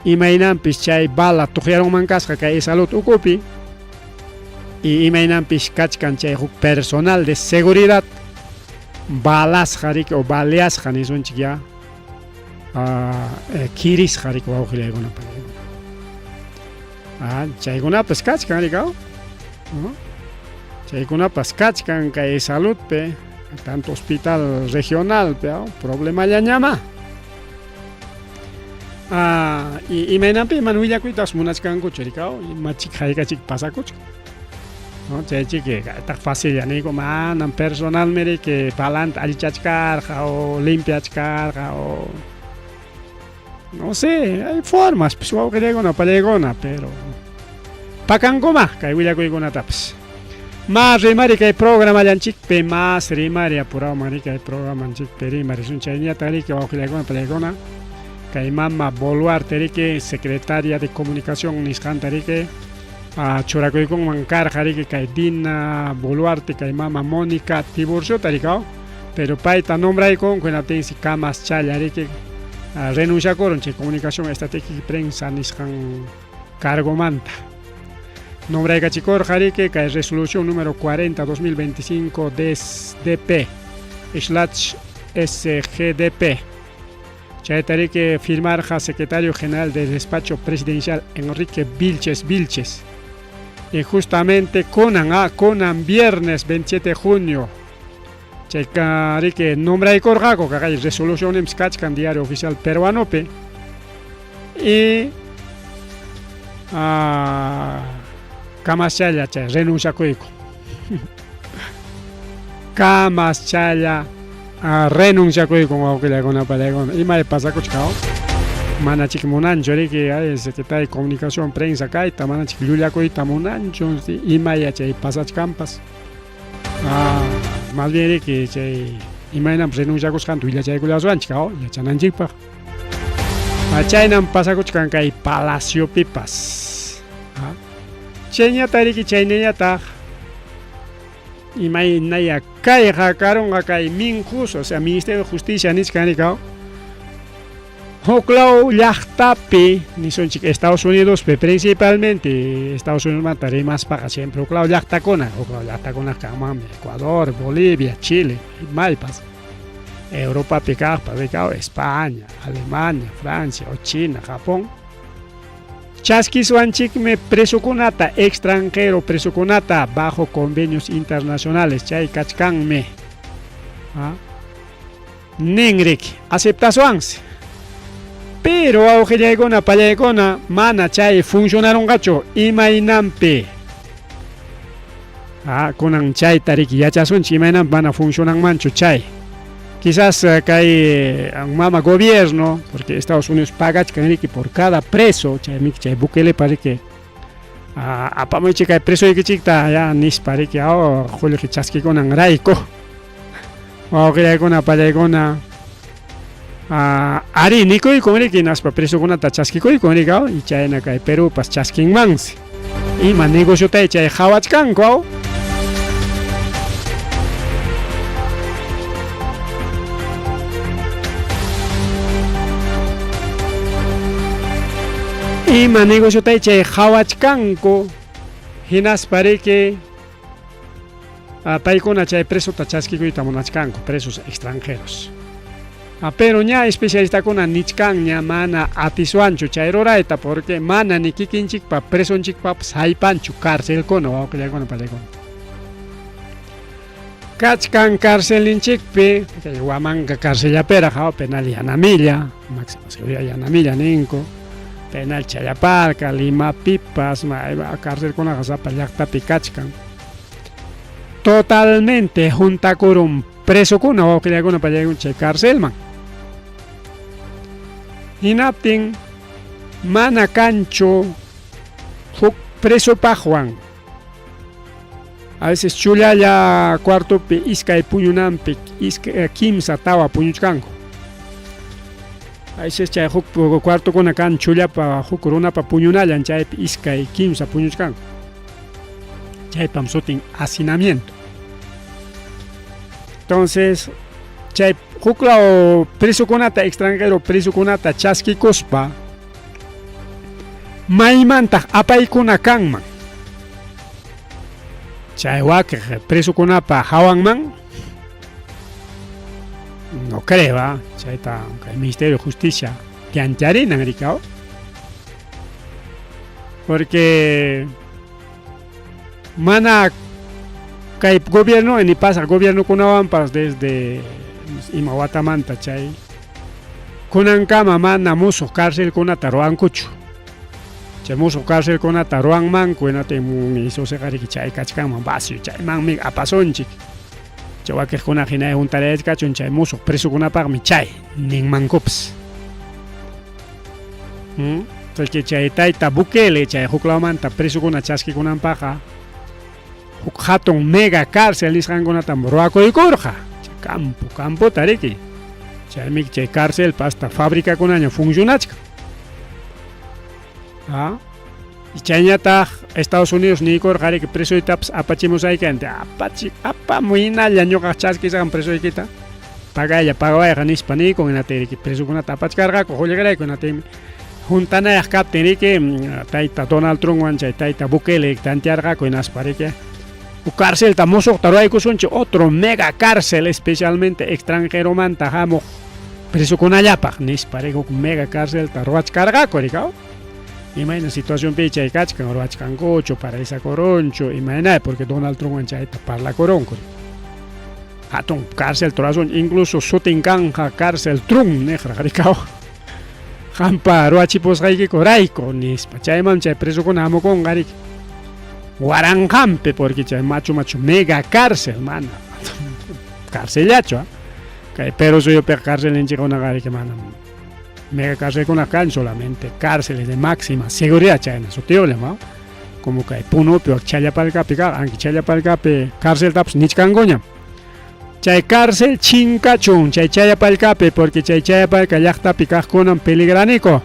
imaynanpis chay bala tuqyarunman kasqa kay EsSalud ukupi y imaynanpis kachkan chay huk personal de seguridad balasqa riki o baleasqa nisunchik ya kirisqa riki wawqillaykuna panaykuna. Ah, chaykunapas kachkan riki ¿no? Chaykunapas kachkan kay saludpi, tanto hospital regionalpi, problemallañamá. Ah, y imaynanpi mana willakuytapas munachkankuchu riki, imachik haykachik pasakuchkan. No, chaychiki kaytaq facilla niyku manam personalmi riki palanta allichachkarqa o limpiachkarqa o no sé, hay formas pues wawqillaykuna pallaykuna, pero pakankuma kay willakuykunatapas. Mas rimari kay programallanchikpi, mas rimari apurawman riki kay programanchikpi rimarisun chayñataq riki wawqillaykuna pallaykuna kay mama Boluarte riki secretaria de comunicación nisqanta riki churakuykunman karqa riki kay Dina Boluarte kay mama Mónica Tiburciota riki pero payta nombraykunku hinaptinsi kamas challa riki renunciakurun chay comunicación estratégica y prensa nisqan cargomanta. Nombraykachikurqa riki kay resolución número 40 2025 DP slash SGDP. Chayta riki firmarqa secretario general del despacho presidencial Enrique Vilches Vilches. Y justamente kunan, kunan viernes 27 de junio chayka riki nombraykurqaku kay resoluciones kachkan diario oficial peruanopi y kamaschalla chay renunciakuyku. Kamaschalla renunciakuykun wawqillaykuna panaykuna imay pasakuchkan manachik munanchu riki ay secretario de comunicación prensa kayta manachik llullakuyta munanchu imaya chay pasachkanpas. Más bien riki chay imaynanpas renunciakusqanta willachaykullasunchik yachananchikpaq. Chaynam pasakuchkan kay palaciopipas. Chayñataq riki chaynañataq imaynaya kayqa karunqa kay Minjus, o sea Ministerio de Justicia nichkan riki huklaw llaqtapi nisunchik Estados Unidospi principalmente Estados Unidosmanta rimaspaqa siempre huklaw llaqtakuna kanmanmi Ecuador, Bolivia, Chile, maypas Europapi kaqpas riki España, Alemania, Francia o China, Japón. Chaskiswanchikmi presokunata extranjero presokunata bajo convenios internacionales chay kachkanmi. Nin riki aceptaswansi. Pero wawqillaykuna pallaykuna mana chay funcionarunqachu imaynanpi. Kunan chayta riki yachasunchik imaynanpi mana funcionanmanchu chay. Quizás kay mama gobierno, porque Estados Unidos pagachkan riki por cada preso, chaymi chay Bukelepa riki apamuychik kay presoykichikta ya nispa riki qullqi chaskikunanrayku. Wawqillaykuna pallaykuna ari nikuykun riki hinaspa presokunata chaskikuykun riki y chayna kay Perúpas chaskinmansi. Ima negociotay chay qhawachkanku. Ima negociotay chay qhawachkanku hinaspa riki paykuna chay presota chaskikuyta munachkanku, presos extranjeros. Pero ña especialistakuna nichkanña mana atiswanchu chay rurayta porque mana ni kikinchikpa presonchikpapas haypanchu carcelkuna wawqillaykuna pallaykuna. Kachkan carcelinchikpi kay Huamanga carcellapiraq penal Yanamilla, máxima seguridad Yanamilla ninku, penal Challapalca, Limapipas, carcelkunaqa sapa llaqtapi kachkan. Totalmente juntakurun presokuna wawqillaykuna pallaykuna chay carcelman. Hinaptin mana kanchu huk presopaqwan. A veces chullalla cuartopi iskay puñunanpi iskay kimsa tawa puñuchkanku. A veces chay huk cuartokuna kan chullapa huk runapa puñunallan chaypi iskay kimsa puñuchkanku. Chaypam sutin hacinamiento. Entonces, chay huklaw presokunata, extranjero presokunata chaskikuspa, maymantaq apaykuna kanman? Chay wakiq presokunapa hawanman? No creo, ¿ah? Chayta kay Ministerio de Justicia tantearinan, rikaw. Porque mana kay gobierno ni pasa gobiernokunawanpas desde ima watamanta chay kunankama mana musuq carcelkunata ruwankuchu. Chay musuq carcelkunata ruwanmanku hinaptin isusiqariki chay kachkanman vacío chaymanmi apasunchik. Chay wakiqkuna hina huntarayachkachun chay musuq presokunapaqmi chay ninmankupas. Porque chay tayta Bukele chay huklawmanta presokuna chaskikunanpaqqa huk hatun mega cárcel nisqankunatam ruwakuykurqa. Chay campo, campota riki. Chaymi chay cárcelpa hasta fabricakunaña funcionachkan. ¿Ah? Y chayñataq Estados Unidos niykurqa riki presoytapas apachimusayki ante apachi apamuy hinalla ñuqaq chaskisqan presoykita pagaylla pagawayqa nispa niykun hinaptin riki presokunata apachkarqaku qullqirayku hinaptinmi juntanayaq kaptin riki tayta Donald Trumpwan chay tayta Bukele tantearqaku hinaspa riki huk carcelta musuqta ruwaykusunchik otro mega cárcel especialmente extranjeromanta hamuq presokunallapaq nispa riki huk mega carcelta ruwachkarqaku rikaw. Imayna situacionpi chay kachkan ruwachkankuchu paralizakurunchu imayna porque Donald Trumpwan chayta parlakurunku. Hatun cárcel ruwasun incluso sutin kanja cárcel Trump niqraq rikaw. Qampa ruwachipusqaykikurayku nispa chayman chay presokuna hamukunqa riki. Waranqanpi porque chay machu machu mega cárcel mana carcellachu kay Perú suyupiqa carcelninchikkunaqa riki mana mega carcelkuna kan solamente cárceles de máxima seguridad chayna sutiyuqlla ma como kay Punupi wak Challapalcapi kaq anki Challapalcapi carceltapas nichkankuñam. Chay cárcel chinkachun chay Challapalcapi porque chay Challapalca llaqtapi kaqkunam peligraniku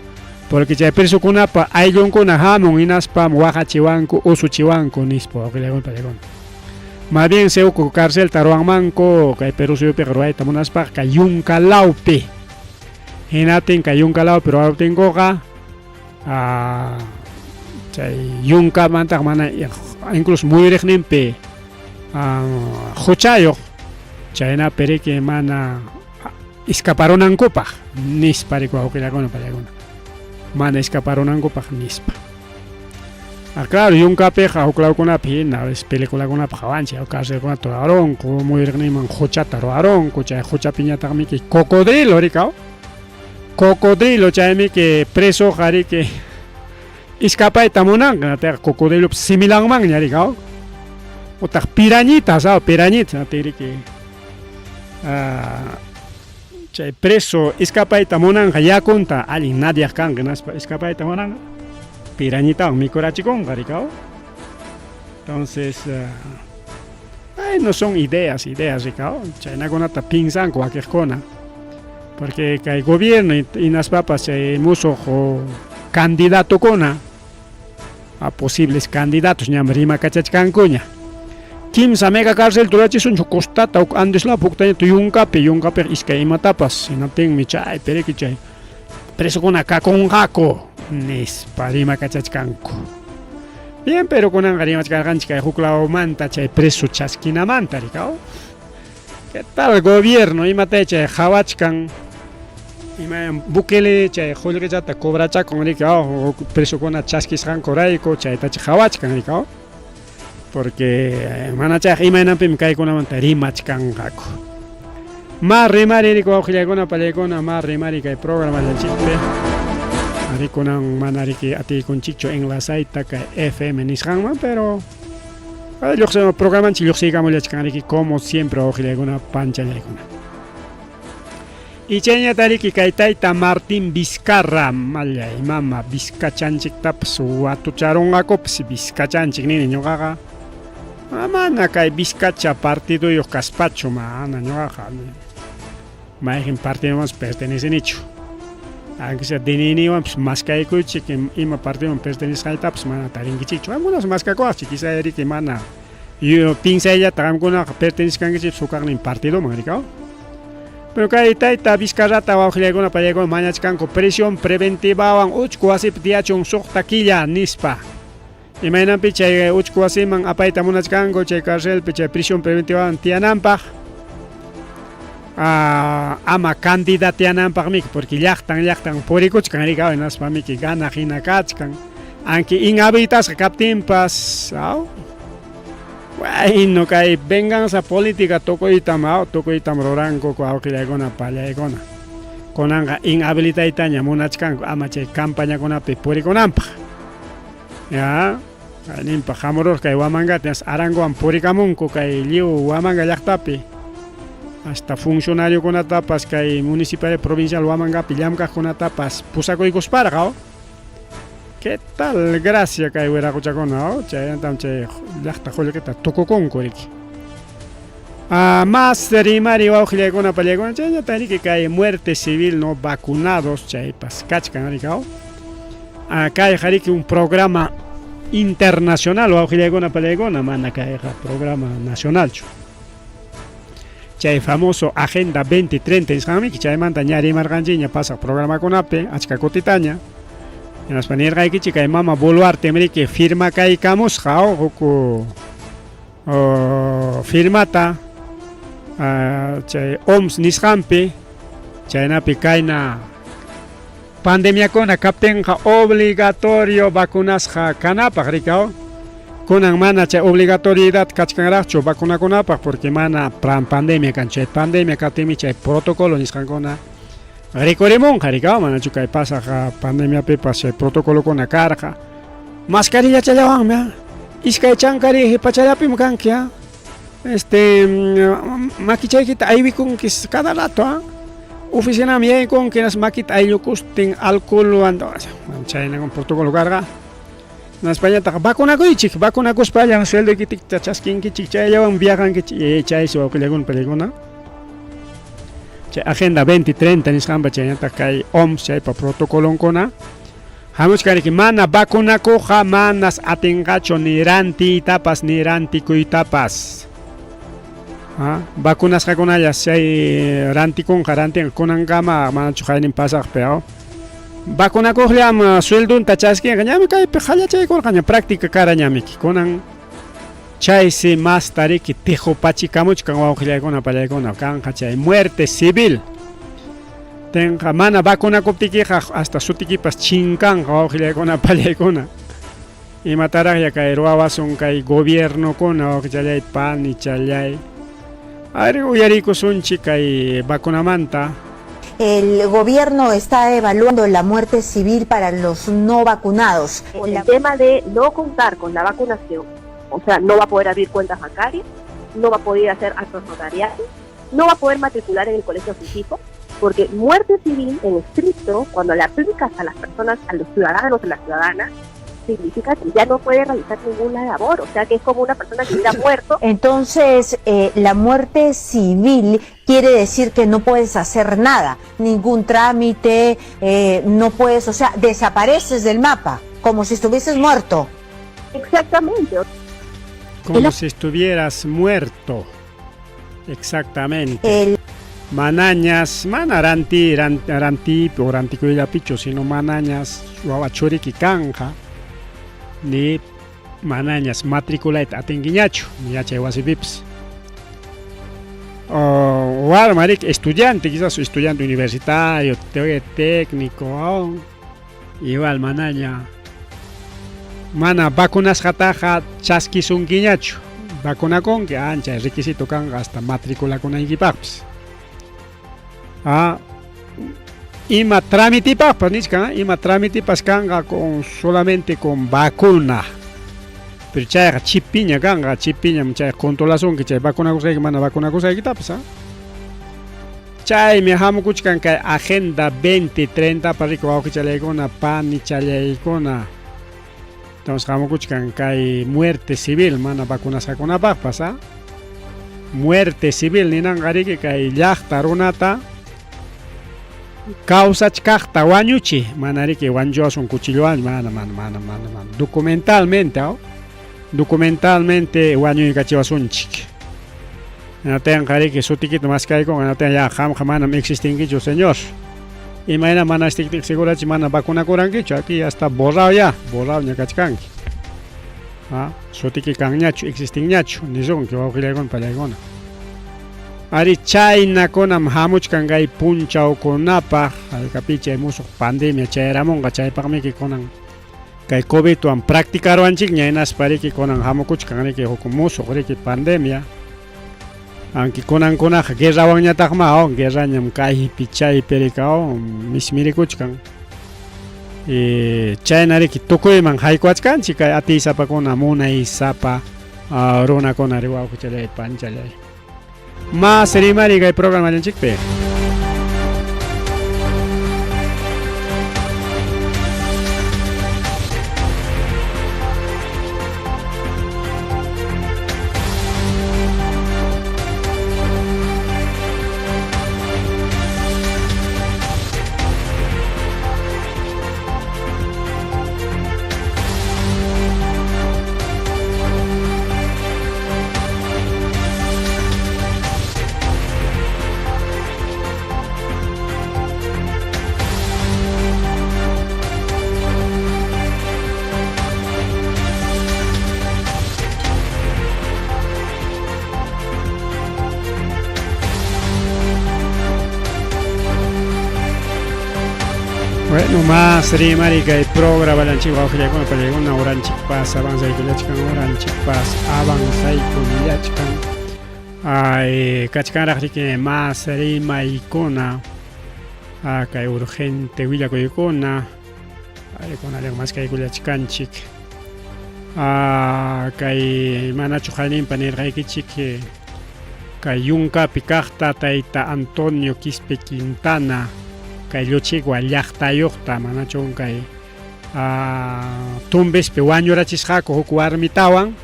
porque chay presokunapa ayllunkuna hamun hinaspam waqachiwanku usuchiwanku nispa wawqillakuna payakuna. Más bien se uku carcelta ruwanmanku kay Perú suyupiqa ruwayta munaspaqa kay yunka lawpi. Hinaptin kay yunka lawpi ruwaptinkuqa chay yunkamantaq mana incluso muyuriqninpi huchayuq chaynapi riki mana escaparunankupaq nispa riki wawqillakuna payakuna mana escaparunankupaq nispa. Ah, claro, yunkapiqa huk lawkunapi hina a veces peliculakunapi qawanchik carcelkunata ruwarunku muyuriqninman huchata ruwarunku chay huchapiñataqmiki cocodrilo rikaw cocodrilo chaymiki presoqa riki escapayta munanqa natayqa cocodrilopas similanmanña rikaw utaq pirañitas aw pirañitas natin riki chay preso escapayta munanqa yakunta allin nadiaq kanqa hinaspa escapayta munanqa pirañitawan mikurachikunqa rikaw. Entonces ay no son ideas, ideas rikaw chaynakunata pinsanku wakiqkuna porque kay gobierno hinaspapas chay musuq candidatokuna a posibles candidatos ñam rimakachachkankuña. Kimsa mega cárcel rurachisunchu costata huk Andes lawpi huktañataq yunkapi, yunkapiqa iskay imatapas hinaptinmi chaypi riki chay presokuna kakunqaku nispa rimakachachkanku. Bien, pero kunanqa rimachkarqanchik kay huk lawmanta chay preso chaskinamanta rikaw. ¿Qué tal gobierno? Imatay chay qhawachkan ima Bukele chay qullqichata cobrachakun rikaw huk presokuna chaskisqankurayku chaytacha qhawachkan rikaw. Porque mana chayqa imaynanpimi kaykunamanta rimachkanqaku. Ma rimari riku wawqillaykuna pallaykuna ma rimari kay programallanchikpi rikunan mana riki atiykunchikchu enlazayta kay FM nisqanman pero lluqsi programanchik lluqsiykamullachkan riki como siempre wawqillaykuna panchallaykuna. Y chayñata riki kay tayta Martín Vizcarra mallay mama Vizcachanchiktapas watucharunqakupas Vizcachanchik nini ñuqaqa mana kay Vizcacha partiduyuq kaspachu mana ñuqaqa mayqin partidomanpas pertenecenichu. Aunque sea DNI-wanpas maskaykuychik ima partidoman pertenesqaytapas mana tarinkichikchu. Qamkunas maskakuwaqchik, quizá riki mana pinsayllata qamkunaqa perteneskankichikpas hukaqnin partidoman, rikaw. Pero kay tayta Vizcarrata wawqillaykuna pallaykuna mañachkanku prisión preventivawan uchku wasipi tiyachun suqta killa nispa. Imaynanpi chay uchku wasiman apayta munachkanku chay carcelpi chay prisión preventivawan tiyananpaq ama candidateananpaqmiki porque llaqtan llaqtan purikuchkan rikaw hinaspamiki ganaq hina kachkan aunque inhabilitasqa kaptinpas aw bueno kay venganza política tukuytam aw tukuytam ruranku wawqillaykuna pallaykuna kunanqa inhabilitaytaña munachkanku ama chay campañakunapi purikunanpaq ya ninpaq hamururqa kay Huamangata Arangowan purikamunku kay lliw Huamanga llaqtapi hasta funcionariokunatapas kay municipalidad provincial Huamangapi llamkaqkunatapas pusakuykusparqa. ¿Qué tal gracia kay wiraquchakuna? Chaymantam chay llaqta qullqita tukukunku riki. Más rimari wawqillaykuna pallaykuna chayñataq riki kay muerte civil no vacunados chaypas kachkan rikaw. Kayqa riki un programa internacional wawqillaykuna pallaykuna mana kayqa programa nacionalchu. Chay famoso Agenda 2030 nisqanmiki chaymanta ña rimarqanchikña pasaq programakunapi achka kutitaña. Hinaspa nirqaykichik kay mama Boluarte riki firmakaykamusqa huk firmata chay OMS nisqanpi chaynapi kayna pandemiakuna kaptinqa obligatorio vacunasqa kanapaq rikaw. Kunan mana chay obligatoriedad kachkanraqchu vacunakunapaq porque mana pandemia kan chay pandemia kaptinmi chay protocolo nisqankuna rikurimunqa rikaw manachu kay pasaq pandemiapipas chay protocolokuna karqa mascarillachallawanmi iskay chankari pachallapim kanki makichaykita aywikunki cada rato oficinaman yaykunki hinaspa makita ayllukustin alcoholwan chayna protocolo karqa. Hinaspañataq vacunakuychik, vacunakuspallan sueldoykichikta chaskinkichik, chayllawan viajankichik, chaysi wawqillaykuna pallaykuna. Chay Agenda 2030 nisqanpa chaynataq kay OMS chaypa protocolonkuna hamuchkan mana vacunakuqqa manas atinqachu ni rantiytapas ni rantikuytapas. Vacunasqakunalla chay rantikunqa rantinqa kunankama manachu qaynin pasaqpi vacunakuqllam sueldunta chaskinqa ñami kaypi qallachaykurqaña práctica karañamiki kunan chaysi masta riki tiqupachikamuchkan wawqillaykuna pallaykuna kanqa chay muerte civil tenqa mana vacunakuptikiqa hasta sutikipas chinkanqa wawqillaykuna pallaykuna imataraqya kay ruwawasun kay gobiernokuna wawqichallay panichallay ari uyarikusunchik kay vacunamanta. El gobierno está evaluando la muerte civil para los no vacunados. El tema de no contar con la vacunación, o sea, no va a poder abrir cuentas bancarias, no va a poder hacer actos notariales, no va a poder matricular en el colegio físico, porque muerte civil en estricto, cuando la aplicas a las personas, a los ciudadanos, a las ciudadanas, significa que ya no puede realizar ninguna labor, o sea que es como una persona que hubiera muerto. Entonces, la muerte civil quiere decir que no puedes hacer nada, ningún trámite, no puedes, o sea, desapareces del mapa, como si estuvieses muerto. Exactamente. Como si estuvieras muerto. Exactamente. Manañas, mana ranti, ranti, o rantikuyllapichu, sino manañas, wawa churiki kanja, ni manañas matriculayta atinkiñachu, ni yachay wasipipas. Warma riki estudiante, quizás estudiante universitario, técnico, igual manaña, mana vacunasqataqa chaskisunkiñachu, vacunakunki ancha requisito kanqa hasta matriculakunaykipaqpis. Ima trámitipaqpas nichkan, ima trámitipas kanqa con solamente con vacuna. Pero chayqa chipiña kanqa, chipiñam chay controlasunki chay vacunakusqayki mana vacunakusqaykitapas. Chaymi hamukuchkan kay Agenda 2030 pa riki wawqichallaykuna, panichallaykuna. Entonces hamukuchkan kay muerte civil mana vacunasqakunapaqpas. Muerte civil ninanqa riki kay llaqta runata Kawsachkaqta wañuchi, mana riki wanchuwasun cuchillowan, mana, mana, mana, mana, mana. Documentalmente, aw? Documentalmente wañuykachiwasunchik. Hinaptinqa riki sutikita maskaykunqa, hinaptinqa ya qamqa manam existinkichu, señor. Imayna mana existinki segurachi mana vacunakurankichu, aquí ya está borrado ya, borrado ña kachkanki. Ah, sutiki kanñachu, existinñachu, nisunki wawqillaykuna pallaykuna. Ari chaynakunam hamuchkan kay punchawkunapaq, haykapi chay musuq pandemia chayaramunqa, chaypaqmiki kunan kay COVIDwan practicaruwanchikña hinaspa riki kunan hamukuchkan riki huk musuq riki pandemia. Aunque kunankunaqa guerrawanñataqma, oh, guerrañam kaypi chaypi riki, oh, mismirikuchkan. Chayna riki tukuyman haykuwachkanchik kay atiysapakuna munaysapa runakuna ri wawqichalay panchalay. Más rimari kay programallanchikpi. Bueno, más rimari kay programa lanchik wawqillaykuna pallaykuna uranchikpas avanzaykullachkan uranchikpas avanzaykullachkan ay kachkanraq riki más rimaykuna kay urgente willakuykuna aykunallan maskaykullachkanchik kay manachu qayninpa nirqaykichik Kay yunkapi kaqta tayta Antonio Quispe Quintana kay Lluchigua llaqtayuqta manachun kay Tumbespi wañurachisqaku huk warmitawan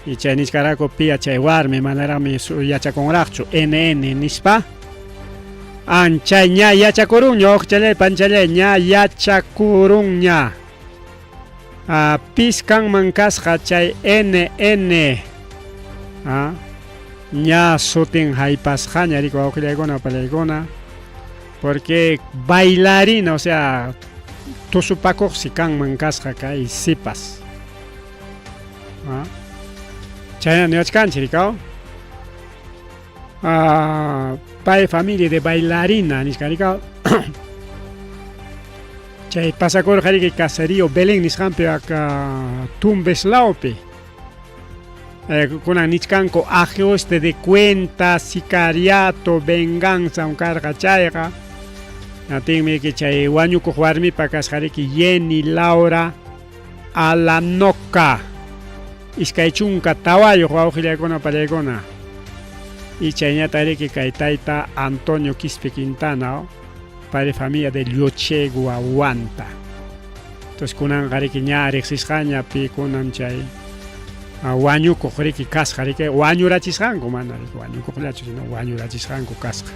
y chay nichkaraku pia chay warmi manaraqmi yachakunraqchu NN nispa anchay ña yachakurunña wawqichalay panchalay ña yachakurunña Pis kanman kasqa chay NN ña sutin haypasqaña riki wawqillaykuna pallaykuna porque bailarina o sea tusupakuqsi kanman kasqa kay sipas chayna niwachkanchik rikaw pay familia de bailarina nisqa rikaw Chay pasakurqa riki caserío Belén nisqanpi aka Tumbes lawpi. Kunan nichkanku ajuste de cuenta, sicariato, venganza karqa chayqa. Natinmi riki chay wañukuq warmipa kasqa riki Jenny Laura Alanoca. 24 wawqillaykuna pallaykuna. Y chayñata riki kay tayta Antonio Quispe Quintana. Padre familia de Lluchegua Huanta. Entonces kunanqa riki ña riqsisqaña pikunan chay wañukuq riki kasqa riki wañurachisqanku mana riki wañukuqllachu sino wañurachisqanku kasqa.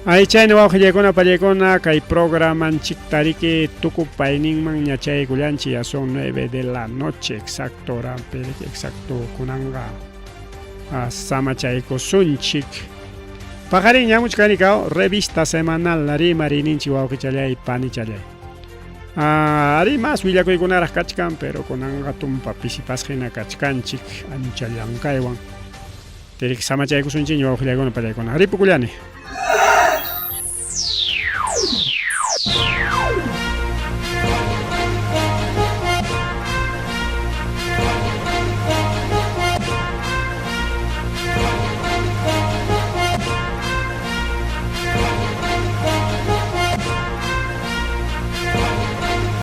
Ay chayna wawqillaykuna pallaykuna kay programanchikta riki tukupayninman ña chaykullanchik ya son 9 de la noche exacto horapi riki exacto kunanqa samachaykusunchik. Paqarin ñamuchkani kaw revista semanal rimariyninchik wawqichallay panichallay. Ari mas willakuykunaraq kachkan pero kunanqa tumpa pisipasqa hina kachkanchik ancha llankaywan. Tirik samachaykusunchikña wawqillaykuna pallaykuna. Ripukullani.